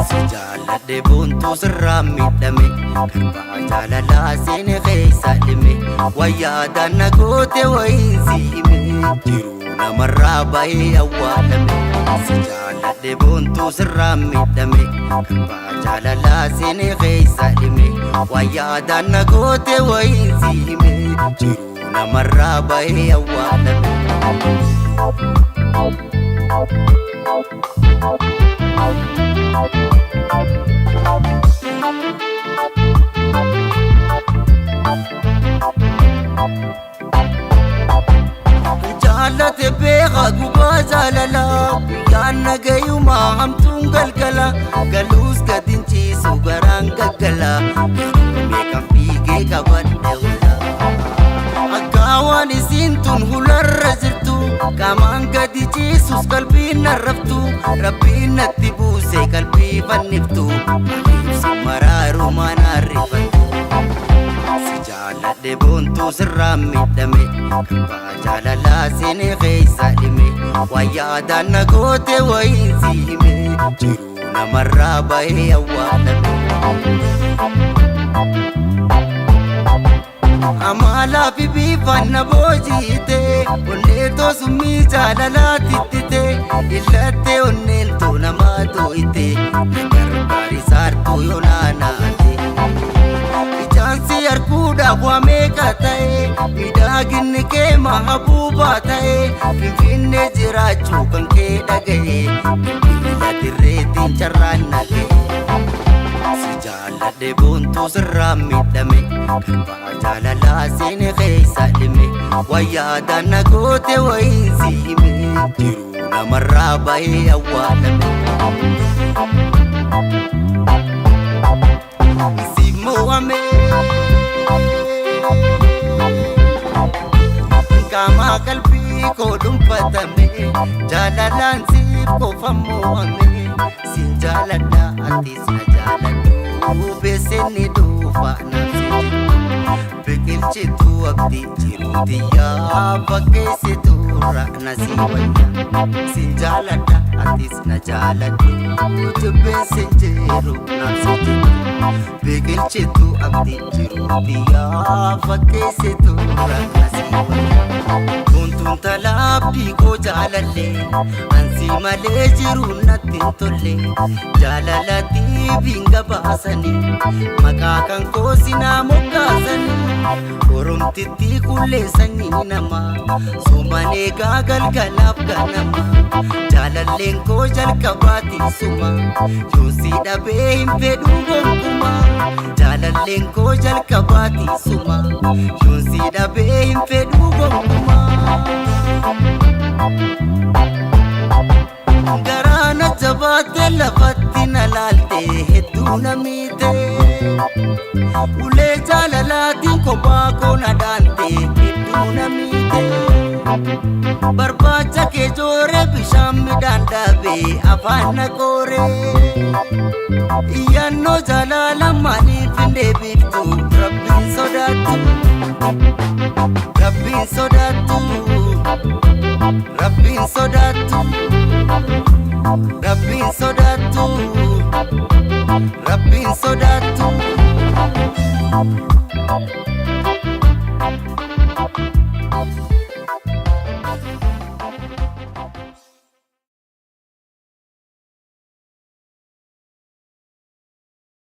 Si jaalladhe boontuu sirraa miidhame, garbaa jaalalaa seene keessa dhime, wayyaadhaan na goote wayiin si hime, jiruu namarraa bahee awwaalame. Si jaalladhe boontuu sirraa miidhame, garbaa jaalalaa seene keessa dhime, wayyaadhaan na goote wayiin si hime, jiruu namarraa bahee awwaalame. Jaalate beekaa gubaa jaalalaa, guyyaan nagayumaa hamtuun galgala, galuus gadi hin ciisu garaan gaggala, yeroo meeqan fiigee qabadhe hula. Akka waan isiin tun hularra jirtu, qaamaan gadi ciisus qalbiin narraftu, rabbiin natti buuse qalbii fanniftu, maaliif si maraaru maanaarrifattu. Si jaalladhe boontuu sirraa miidhame, garbaa jaalalaa seene keessa dhime, wayyaadhaan na goote wayiin si hime, jiruu namarraa bahee awwaalame. Amaalaa fi bifaan na boojiite, onnee tosummii jaalalaa tittite, illattee onneen too namaa too'ite, na gargaari saartuu yoo naanaate. Ijaan si arguudhaaf waa meeqa ta'e, miidhaginni kee mahabuubaa ta'e, Finfinnee jiraachuu kan kee dhaga'e, bilbila dirreetiin carraan na ga'e. Si jaalladhe boontuu sirraa miidhame, garbaa jaalalaa seene keessa dhime, wayyaadhaan na goote wayiin si hime, jiruu namarraa bahee awwaalame. Si mo'ame qaamaa qalbii koo dhuunfatame, jaalalaan siif qofa mo'ame, sin jaaladha atis na jaaladhu, beesenni dhufa naaf si jiru, biqilchituu abdii jiruu tiyyaa, fakkeessituu ra'na si wayya, sin jaaladha atis na jaaladhu, jibbeensi jiru naaf si jiru, biqilchituu abdii jiruu tiyyaa, fakkeessituu ra'na si wayya. Boontuun talaabdii koo jaalalle, ansi malee jiru natti hin tolle, jaalalatti biinga baasanii, maqaa kan koo sinaa moggaasanii, oromtitti kullee sanyii namaa, sooman eegaa galgalaaf ganama, jaalalleen koo jalqabaati suma, yoon si dhabee hin fedhuu gonkumaa, jaalalleen koo jalqabaati suma, yoon si dhabee hin fedhuu gonkumaa. Garaana jabaate lafatti na laalte, hedduu na miite, ulee jaalalaatiin kophaa koo na dhaante, hedduu na miite, barbaacha kee joore bishaan midhaan dhaabe afaan na qoore, iyyannoo jaalala maaliif hin deebiftu, rabbiin sodaattu, rabbiin sodaattu, rabbiin sodaattu, rabbiin sodaattu, rabbiin sodaattu.